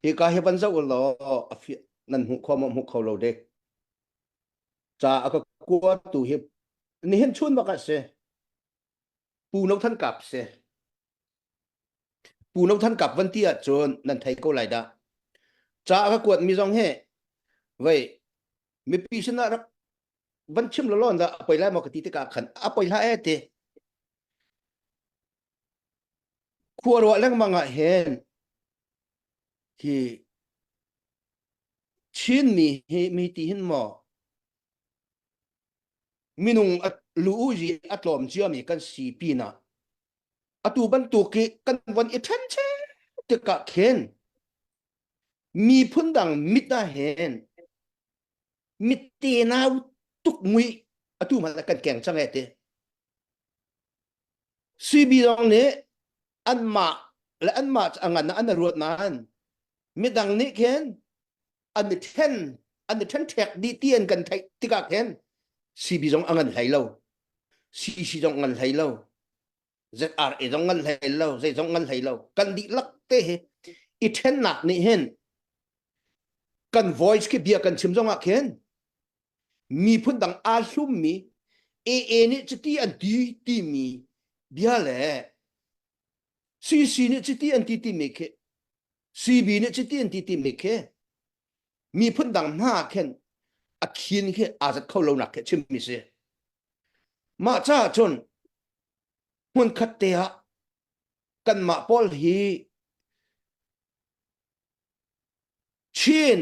Hika hi van zoh law a fi nan hmuh kho maw hmuh kho lo dek. Ca a ka kuatu hi nihin chun bak ah si. Pu No Than Kap si. Pu No Than Kap van ti ahcun nan thei ko lai dah. Ca a ka kuat mi zong hi vei mipi sinah rak van chim lawlaw dah a poi lai maw ka ti tikah khan a poi hlah e ti. Khua ruah lengmang ah hin hi Chinmi hi mi ti hin maw minung lu uzi a tlawm ciami kan si pinah atu bantuk i kan von i ṭhen tikah khin miphun dang mit ah hin mit tenau tuk mui atu hmanh kan keng cang e ti CB zong nih anmah le anmah a ngan an ruat nain midang nih khin an i then an i then ṭhek dih ti an kan theih tikah khin CB zong a ngan hlei lo CC zong ngan hlei lo ZRA zong ngan hlei lo zei zong ngan hlei lo kan dihlak te hi i thennak nih hin kan voice khi bia kan chim zong ah khin miphun dang aa hlummi AA nih cuti an ti timi bia le CC nih cuti an ti timi khi CB nih cuti an ti timi khi miphun dang hna khin a khin khi aa zat kho lo nak khi chimmi si. Mah caah cun hmunkhat te ah kanmah pawl hi Chin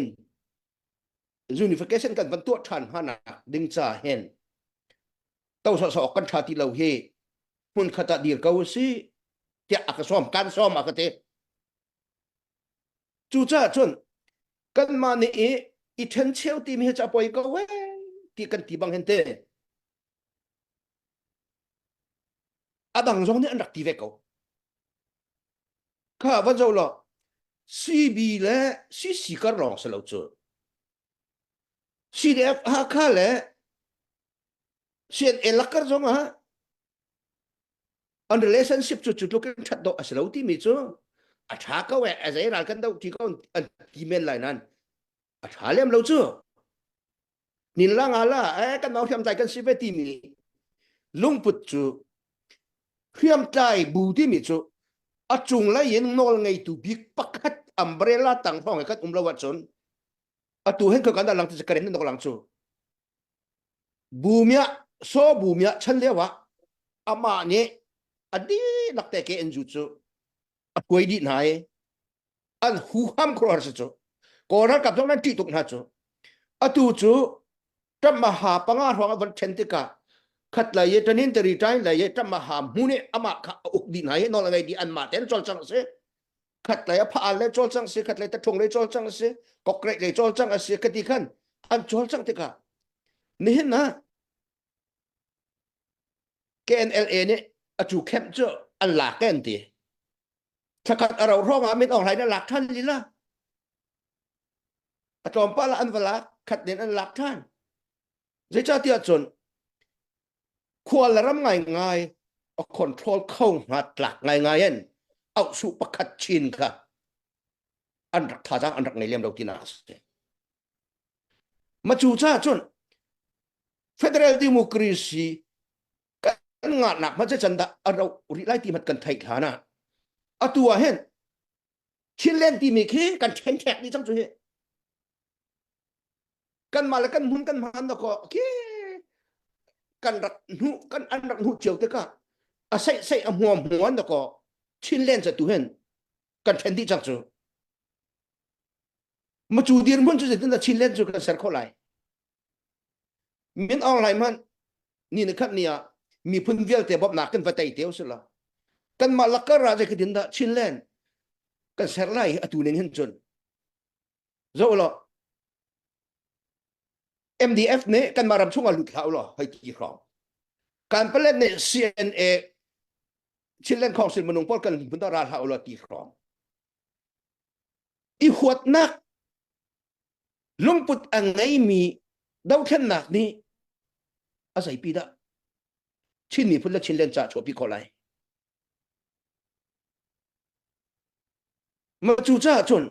unification kan van tuah ṭhan hna nak ding ca hin to sawsawh kan ṭha ti lo hi hmunkhat ah dir ko si tiah a ka sawm kan sawm a ka ti cucaah cun kanmah nih i i ṭhencheu timi hi cu a poi ko e ti kan ti bang hin te a dang zong nih an rak ti ve ko Kha van zoh law CB le CC kar lawng si lo cu. CDF Hakha le CNA lakar zong ah an relationship cu cu tluk in ṭhat dawh a si lo timi cu a ṭha ko e a zei ral kan doh ti ko an ti men lai nan a ṭha lem lo cu. Nin la nga la eh kan mau hriamtlai kan si ve timi lungput cu hriamtlai bu timi cu a cunglei in nawl ngeitu bik pakhat umbrella tang hrawng i kan um lo ahcun atu hen kan lang ti karen nok lang cu bu mia so bu mia chan lio ah amah nih a dihlak te ke NU cu a kuai dih hna i an huham khuaruahhar si cu kawl ralkap zong nan ṭih tuk hna cu atu cu ṭamaha panga hrawng a von ṭhen tikah khat lei i ṭanin tari ṭain lei i ṭamaha hmu nih amah kha a uk dih hna i nawl a ngei dih anmah tein cawlcangh a si khat lei a pha le cawlcangh si khat lei taṭhung lei cawlcangh a si kokrek lei cawlcangh a si ka ti khan an cawlcangh tikah nihin ah KNLA nih a cu kemh cu an lak an ti Thlakhat a rauh hrawng ah Min Aung Hlaing an lak ṭhan lila. A tlawmpal ah an va lak, khat nen an lak ṭhan. Zeicahtiah cun khua le ram ngaingai a control kho hnga tlak ngaingai in auhsuh pakhat chin kha an rak thazaang an rak ngei lem lo tinak a si. Ma cu caah cun federal democracy kan ngahnak hmanh can dah a ro rih lai ti hmanh kan theih hlan ah atu ah hin Chinland timi khi kan ṭhenṭhek dih cang cu hi kanmah le kan hmun kan hman na ko khi kan rak hnu kan an rak hnu cio tikah a seih seih a hmuam hmuan na ko Chinland ca tu hin kan ṭhen dih cang cu macu dirhmun cu zeitin dah Chinland cu kan ser khawh lai Min Aung Hlaing hmanh ni na khat ni ah miphun vialte bawmhnak kan va tei te usila kanmah lakar ah zei din dah Chinland kan ser lai atu ning hin cun zo lo MDF nih kanmah ram chungah lut hlah ulaw hei ti hrawng kan palet nih CNA Chinland Council minung pawl kan hmun dah ra hlah ulaw ti hrawng i huatnak lungput a ngeimi dothlennak nih a zeipi dah Chin miphun le Chinland ca chuahpi khawh lai. Ma cu caah cun.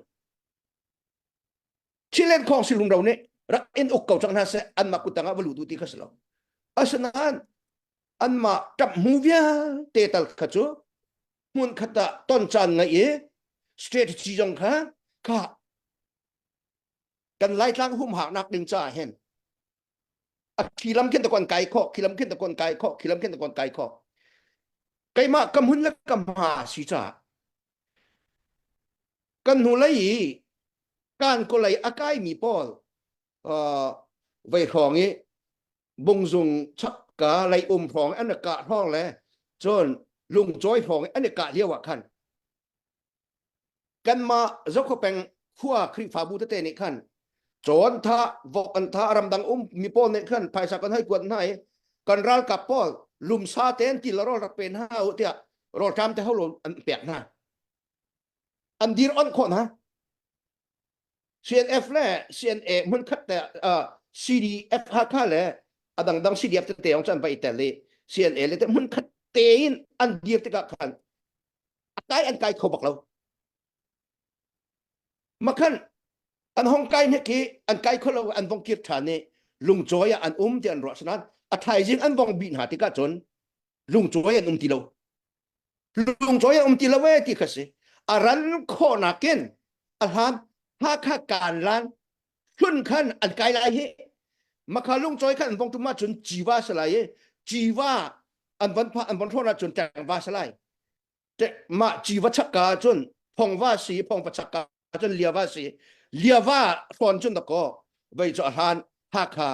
Chinland Council rumro nih rak in uk ko cang hna seh anmah kuttang ah va lut u ti kha si lo. Asinain anmah ṭap hmu vialte tal kha cu hmun khat ah ton caan ngeih i strategy zong kha kha kan Laitlang humhaknak ding caah hin a khi lam khin ta kon kai khawh khi lam khin ta kon kai khawh khi lam khin ta kon kai khawh keimah ka hmun le ka hma si caah kan hnu lei i kan ko lei a kai mi pawl uh, vei hrawng i bungzung chak ka lei um hrawng an ka hrawng le cun lungcawi hrawng an i kah lio ah khan kanmah Zokhua peng khua Khrihfabu tete nih khan cawn tha vok an tha ramdang um mi pawl nih khan phaisa kan hei kuat hna i kan ralkap pawl lumsa tein ti le rawl rak pe hna u tiah rawlṭam te ho an pek hna an dir on khawh hna CNF le CNA hmun khat te CDF Hakha le a dangdang CDF tete ong chan vai tel i CNA le te hmun khat tein an dir tikah khan a kai an kai kho bak lo makhan an hong kai hnek hi an kai kho lo an vong kir ṭhan i lungcawi ah an um ti an ruah sanan a thaizing an vong bih hna tikah cun lungcawi an um ti lo lungcawi an um ti lo e ti kha si a ran khawh nakin a hlan Hakha kaan lan hlun khan an kai lai hi makha lungcawi khan an vong tum ahcun civa si lai i civa an von an von hrawn ahcun ṭengva si lai mah civa chakka cun phongva si phongva chakka cun liava si liava hrawn cun dakaw vei cu a hlan Hakha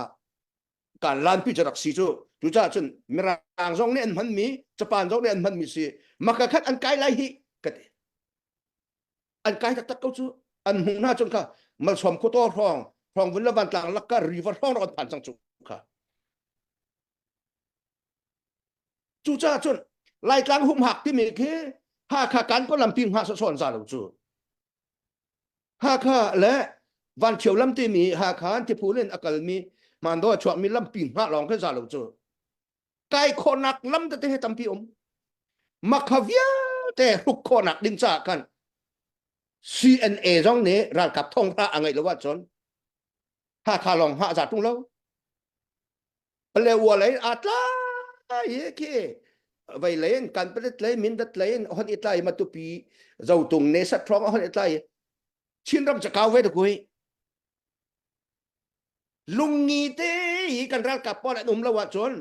kan lanpi cu rak si cu cucaah cun mirang zong nih an hmanmi Japan zong nih an hmanmi si maka khat an kai lai hi ka ti an kai taktak ko cu an hmuh hna cun kha malsawm khuataw hrawng hrawng vun le vantlang lakka river hrawng rak an phan cang cu kha Cucaah cun Laitlang humhak timi khi Hakha kan ko lampi hngah sawsawh an za lo cu. Hakha le Vanṭhio lam timi Hakha an tiphul in a kalmi Mandaw a chuakmi lampi hngah lawng khi za lo cu. Kai khawhnak lam tete he tampi um. Makha vialte hruk khawhnak ding caah khan CNA zong nih ralkap thong hra a ngeih lo ahcun Hakha lawng hngah za ṭung lo. Palewa lei aa tlai i khi vei lei in Kanpalet lei Mindat lei in hon i tlai Matupi Zotung ne sat hrawng hon i tlai Chinram cakau ve kui lungngi te i kan ralkap pawl an um lo ahcun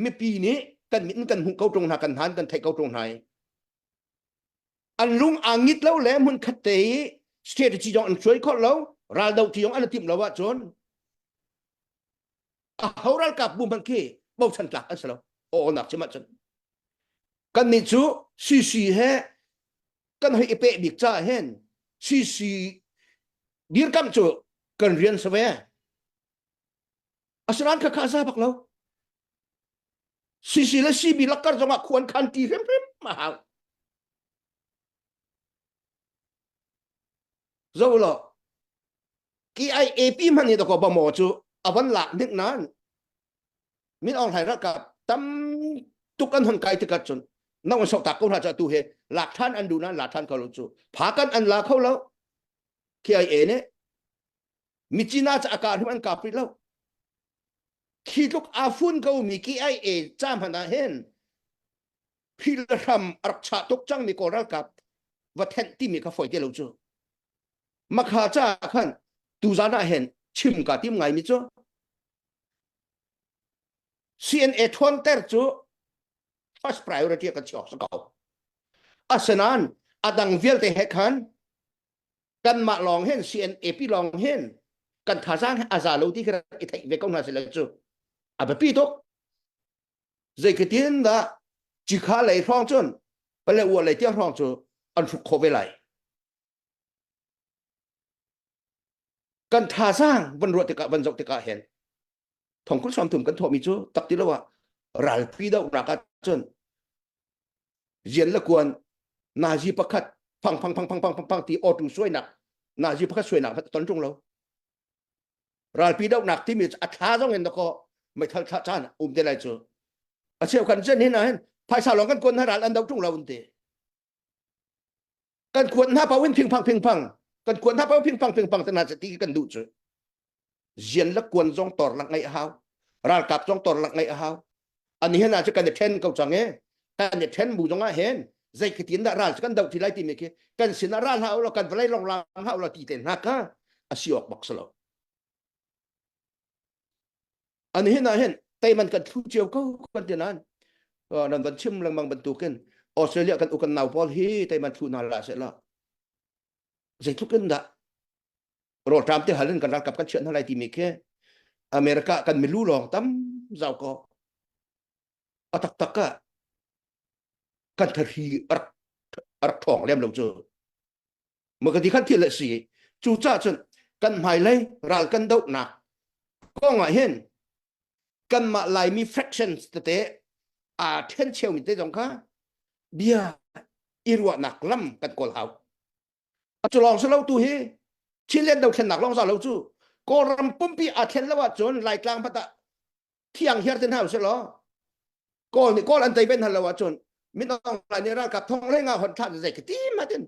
mipi nih kan mit in kan hmuh ko ṭung hna kan hnan kan theih ko ṭung hna i an lung aa ngit lo le hmun khat te i strategy zong an suai khawh lo raldo ti zong an timh lo ahcun a ho ralkap bu hmanh khi bochan tlak an si lo aw nak chim ahcun kan nih cu CC he kan hoi i peh bik caah hin CC dirkamh cu kan rian si ve asinain kha kha za bak lo CC le CB lakkar zongah khuan khan ti hrimhrim a hau zo lo KIAP hmanh nih dakaw bamaw cu a van lak nik nain Min Aung Hlaing ralkap tam tuk an hon kai tikah cun nang an sok tak ko hna cu atu he lak than an duh nain la than kho lo cu phakan an la kho lo KIA nih Michina ca a kah hrim an kap rih lo khi tluk aa fun ko mi KIA ca hmanh ah hin phil hram a rak chah tuk cang mi kawl ralkap va thenh timi kha foi te lo cu Makha caah khan tuzan ah hin chim ka tim ngaimi cu CNA ṭhawnter cu first priority kan si awk si ko. Asinain a dang vialte he khan kanmah lawng hin CNAP lawng hin kan thazaang a za lo ti khi rak i theih ve ko hna sila cu a biapi tuk. Zeitin dah cikha lei hrawng cun pale ua lei tiang hrawng cu an hruk khawh ve lai. Kan thazaang van ruah tikah van zoh tikah hin thongkul 30 kan thawhmi cu tak ti lo ah ralpi dohnak ah cun rian le kuan nazi pakhat phang phang phang phang phang phang phang ti auto suainak nazi pakhat suainak ton ṭung lo ralpi dohnak timi a thla zong in dakaw meithal thlah caan um te lai cu a cheu kan zen hin ah hin phaisa lawng kan kuan hna ral an do ṭung lo an ti kan kuat hna pau in phingphang phingphang. Kan kuan hna pau phing pang phing pang te hna ti kan duh cu. Zian le kuan zong tor lak ngeih a hau. Ralkap zong tor lak ngeih a hau. Ani hen ah cu kan i then ko cang e. Kan i then bu zong ah hen zei khi tin dah ral cu kan doh ti lai timi khi kan sin ah ral hau lo kan vawlei long lang hau lo ti te hna kha a si awk bak si lo. An hin ah hin teiman kan thlu cio ko kan ti nain nan van chim lengmang bantukin Australia kan ukan nau pawl hi teiman thlu hna la se la zeitluk in dah rawlṭam te hal in kan ralkap kan chiah hna lai timi khi America kan milu lawng tam zau ko a taktak ah kan thari rak rak ṭhawng lem lo cu Makati khan thil le si cu ca cun kan hmailei ral kan dohnak kong ah hin kanmah Laimi fractions tete aa ṭhen cheumi te zong kha bia i ruahnak lam kan kawl hau. A cu lawng si lo tu hi Chinland dothlennak lawng za lo cu Kawlram pumpi aa thlen lo ahcun Laitlang hmanh ah thiang hiar te hna usih law Kawl nih Kawl an tei ben hal lo ahcun Min Aung Hlaing nih ralkap thong hlei nga hon thlah zei ka ti ma tin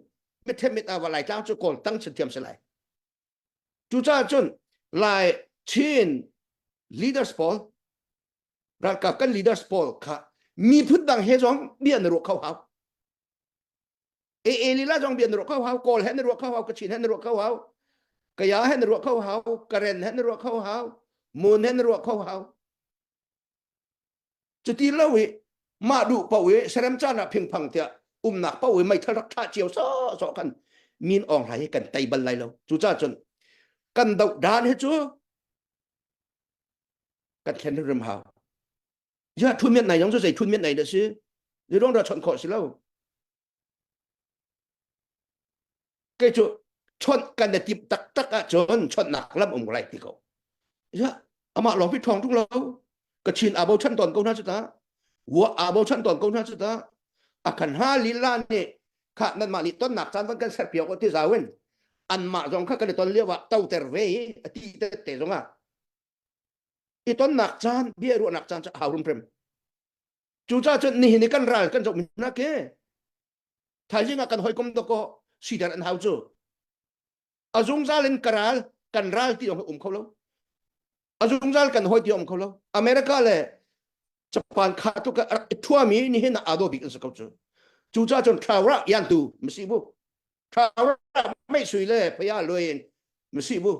mithem mit awa Lai tlang cu Kawl tang chin thiam si lai. Cucaah cun Lai Chin leaders pawl ralkap kan leaders pawl kha miphun dang he zong bia na ruah kho hau. AA lila zong bia na ruah kho hau, Kawl he na ruah kho hau, Kachin he na ruah kho hau, Kaya he na ruah kho hau, Karen he na ruah kho hau, Mun he na ruah kho hau. Cuti lo i mah duh paoh i serem caan ah phingphang tiah umnak paoh i meithal rak thlah cio sawh sawh khan min awng hlai hi kan tei bal lai lo. Cucaah cun kan doh dan hi cu kan thlen rim hau. Ya thun miat nai zong cu zei thun miat nai dah si? Zei ruang dah chawnh khawh si lo? Kei cu chawnh kan i timh taktak ahcun chawnhnak lam um lai ti ko. Ya amah lawng pi ṭhawng ṭung lo. Kachin aa bochan tawn ko hna cu ta. Wa aa bochan tawn ko hna cu ta. A kan ha lila nih kha nanmah nih tonnak caan van kan ser piak ti zau in anmah zong kha kan i ton lio ah toter ve i a ti te te zong ah i tonnak caan bia ruahnak caan cu hau rum Cucaah cun nihin i kan ral kan zoh hna ke thaizing ah kan hawikom dawkaw siter an hau cu. A zungzal in ka ral kan ral ti um kho lo. A zungzal kan hawi ti um kho lo. America le Japan kha tu ka rak i thuami nihin ah aa daw bik an si ko cu. Cucaah cun thlau yan tu masi bu. Thlau mei sui le phaya luai in masi bu.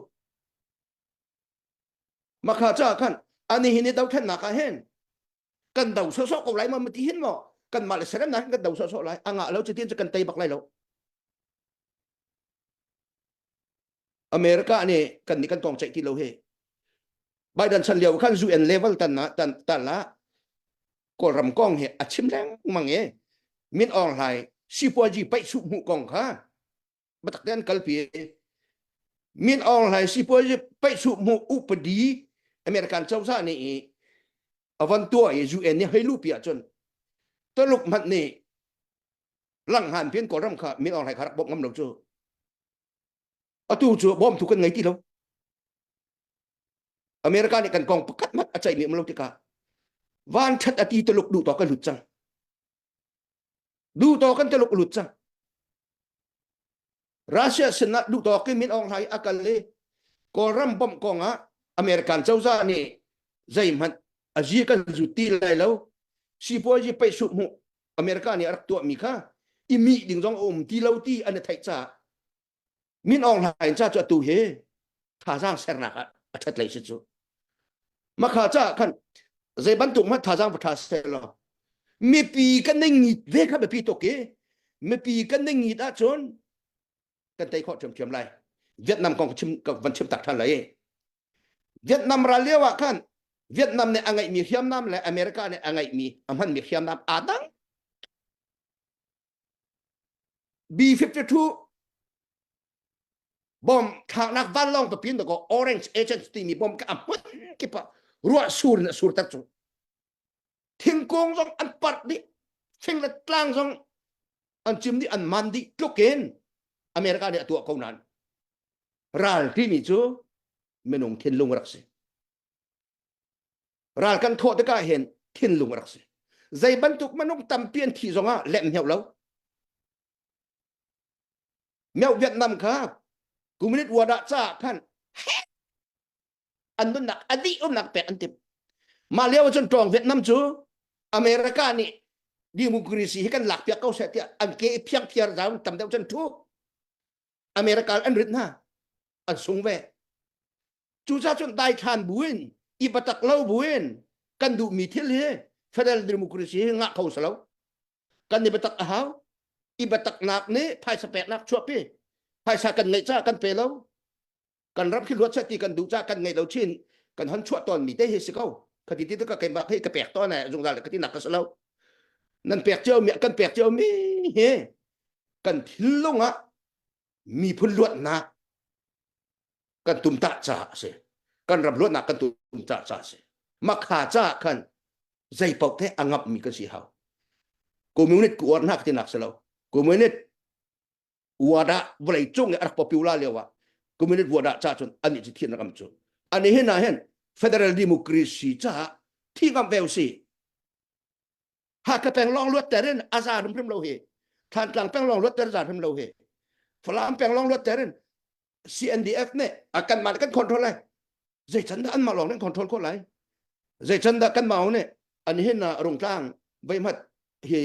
Makha ca khan ani hin i dothlennak ah hin kan do sawsawh ko lai ma ti hin maw kan mah le seremnak kan do sawsawh lai a ngah lo cutin cu kan tei bak lai lo America nih kan nih kan kong ceih ti lo hi Biden chan lio khan UN level tan na tan tan la Kawlram kong hi a chim lengmang e Min Aung Hlaing sipuazi paih su hmuh kong kha biatak te an kalpi Min Aung Hlaing sipuazi paihsuh hmuh upadi American cozah nih i a van tuah i UN nih hei luhpi ahcun Tuluk hmanh nih langhan pian Kawlram kha Min Aung Hlaing kha rak bawmh ngam lo cu atu cu bawmtu kan ngei ti lo America nih kan kong pakhat hmanh a ceihmi um lo tikah van ṭhat a ti Tuluk duh tawk kan lut cang duh tawk kan Tuluk lut cang Russia sinah duhtawk in Min Aung Hlaing a kal i Kawlram bawmh kongah American cozah nih zeihmanh a zi kan zut ti lai lo sipuazi peihsuh hmuh America nih a rak tuahmi kha i mih ding zong a um ti lo ti an i theih caah Min Aung Hlaing ca cu atu hi thazaang sernak ah a ṭhat lei si cu makha caah khan zei bantuk hmanh thazaang va ṭha seh law mipi kan nei ngit ve kha biapi tuk i mipi kan nei ngit ahcun kan tei khawh ṭhiamṭhiam lai Vietnam kong chim ka van chim tak ṭhan lai Vietnam ral lio ah khan Vietnam nih a ngeihmi hriamnam le America nih a ngeihmi a hmanmi hriamnam aa dang B52 bom thlaknak vanlawng papi in ko orange agent timi bom ka a hmun kip ah ruah sur in a sur tak cu thingkung zong an parh dih fing le tlang zong an cim dih an man dih tluk in America nih a tuah ko nain ral timi cu minung thinlung rak si ral kan thawh tikah hin thinlung rak si zei bantuk minung tampi an thih zongah lem heuh lo Meo Vietnam kha. Communist wadah caah khan an nunnak a dih umnak pek an timh. Mah lio cun ṭawng Vietnam cu America nih democracy hi kan lakpiak ko seh tiah an ke i phiangphiar zau tam deuh cun thu America an rit hna an sung ve. Cucaah cun daithlan buin i batak lo buin kan duhmi thil hi federal democracy hi ngah kho si lo. Kan i batak a hau. I bataknak nih phaisa peknak chuahpi. Phaisa kan ngeih caah kan pe lo. Kan ram khi luat seh ti kan duh caah kan ngei lo chin kan hon chuah tawn mi te hi si ko. Khati ti ka keimah hi ka pek tawn eh zungzal ka ti nak ka si lo. Nan pek cio mi kan pek cio mi hi kan thinlung ah miphun luatnak kan tumtah caah a si kan ram luatnak kan tumtah caah a si makha caah khan zei paoh te a ngamh mi kan si hau communist ku uar hna ka tinak si lo communist uar ah vawlei cung i a rak popular lio ah communist uar ah ca cun ani cu thian ram cu ani hin ah hin federal democracy caah thi ngam ve si Hakha peng lawng luatter in a za hrimhrim lo hi Thantlang peng lawng luatter za hrim lo hi Falam peng lawng luatter in CNDF nih a kanmah nih kan control lai zei can dah anmah lawng nih control khawh lai zei can dah kanmah nih an hin ah rungtlang veihmat hi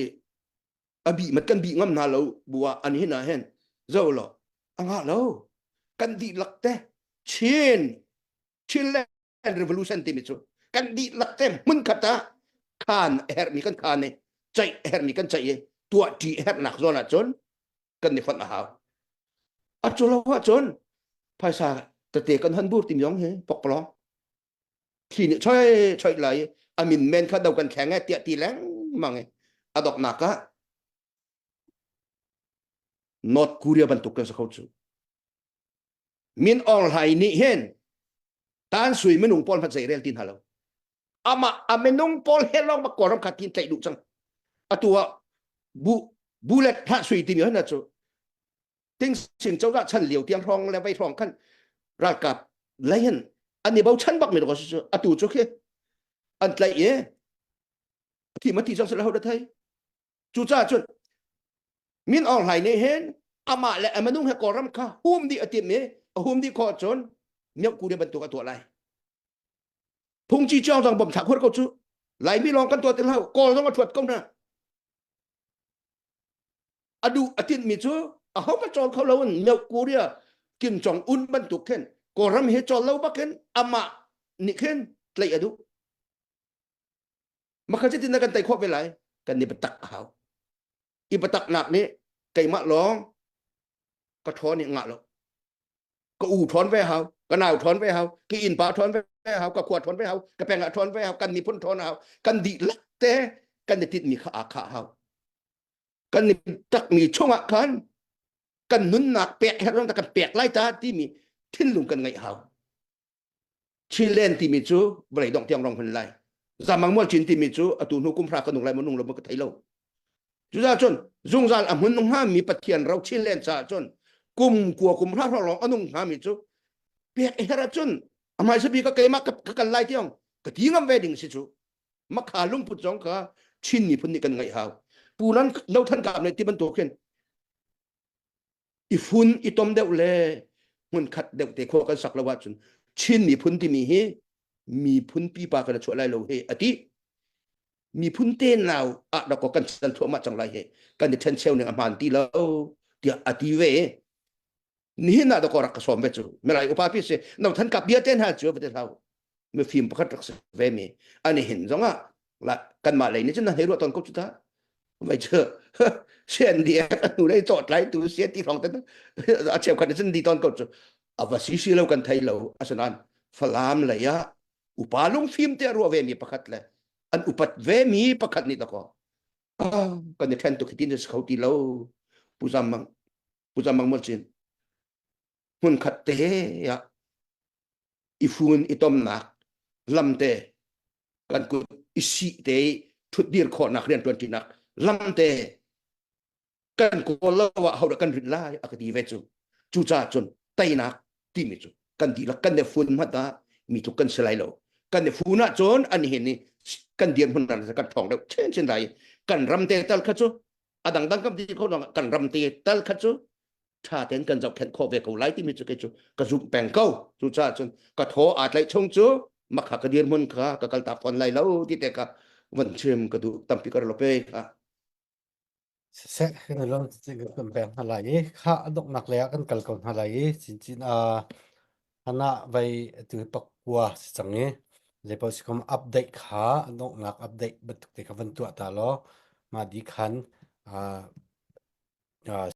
a bi mat kan bi ngam hna lo bu ah an hin ah hin zo lo a ngah lo kan dihlak te Chin Chinland Revolution timi cu kan dihlak te hmun khat ah khan a herhmi kan khan i ceih a herhmi kan ceih i tuah ṭi a herhnak zawn ah cun kan i fonh a hau. A cu lo ahcun phaisa tete kan hon bur tim yong hi pokpalong thli nih choi choi lai i a min men kha do kan thleng e tiah ti lengmang i a doknak ah North Korea bantuk kan si kho cu. Min Aung Hlaing nih hin tan sui minung pawl hmat zei rel ti hna lo. Amah a minung pawl he lawng bak Kawlram kha tin tlaih duh cang. Atu ah bu bullet hlah sui timi hna cu ting sin cozah chan lio tiang hrawng le vei hrawng khan ralkap lei hin an i bochan bak mi cu atu cu khi an tlaih i thi ma ti cang sila ho da thei cucaah cun Min Aung Hlaing nih hin amah le a minung he Kawlram kha hum dih a timh i a hum dih khawh cun Myoh Korea bantuk a tuah lai. Phungci ciong zong bom thlak huar ko cu. Laimi lawng kan tuah ti hlah Kawl zong a thuat ko hna. A duh a tinhmi cu a ho ka cawl kho lo in Myoh Korea Kim Jong Un bantuk khin Kawlram hi cawl lo bakin amah nih khin tlaih a duh. Makha cutin na kan tei khawh ve lai kan i biatak a hau. I biataknak nih keimah lawng ka ṭhawn i ngah lo. Ka u ṭhawn ve hau, ka nau ṭhawn ve hau, ka innpa ṭhawn ve hau, ka khua ṭhawn ve hau, ka peng ah ṭhawn ve hau, kan miphun ṭhawn hau, kan dihlak te kan i tinhmi kha aa khah hau. Kan i takmi chungah khan kan nunnak pek herh kan pek lai ta timi thinlung kan ngeih hau. Chinland timi cu vawlei dongh tiang rong hun lai. Zamang mual chin timi cu atu hnu kum hra ka nung lai maw nung lo maw ka thei lo. Cucaah cun zungzal a hmun hngami Pathian ro Chinland caah cun kum kua kum hra hrawng lawng a nung hngami cu pek her ahcun a hmaisa bik ah keimah ka kal lai tiang ka ti ngam ve ding si cu makha lungput zong kha Chin miphun nih kan ngaih hau. Pu nan no than kap ne ti bantuk khin i fun i tom deuh le hmunkhat deuh te khua kan sak lo ahcun Chin miphun timi hi miphun pipa kan chuah lai lo he ati miphun te nau ah dako kan chan thuahmah cang lai he kan i then cheu ning a hmaan ti lo tiah ati ve nihin ah dako rak ka sawm ve cu milai upa pi si no than kap bia te hna cu va te hlau mifim pakhat rak si ve mi ani hin zong ah la kanmah lei nih cun na hei ruah tawn ko cu ta vai cu CNDF a hnu lei cawt lai tu sia ti hrawng te a cheukhat nih cun di tawn ko cu a va si si lo kan thei lo asinain Falam lei ah upa lungfim te a ruah ve mi pakhat le an upat ve mi pakhat nih dakaw kan i then tuk hi tin si kho ti lo Pu Zam Mang Pu Zam Mang Mual Cin hmun khat te ah i fun i tomnak lamte kan kut i sih te i ṭhutdir khawhnak rianṭuanṭinak lamte kan kawl lo ah hodah kan rin lai a ka ti ve cu cucaah cun teinak timi cu kan dihlak kan i fun hmanh ah mi tluk kan si lai lo kan i fun ahcun an hin i kan dirhmun kan ṭhawng deuh chinchin lai kan ram te tal kha cu a dangdang kan ti kho kan ram te tal kha cu. Ṭha tein kan zohkhenh khawh ve ko lai timi cu kei cu ka zumh peng ko. Cucaah cun ka thaw aa tlaih chung cu makha ka dirhmun kha ka kaltak fawn lai lo ti te kha van chim ka duh tampi ka lo pe kha. Siseh kan i lawm kan pek hna lai i kha a donghnak lei ah kan kal ko hna lai i chinchin a hana vai atu hi pakua si cang i zeipaoh si kom update kha a donghnak update bantuk te kha van tuah ta law mah di khan uh, uh,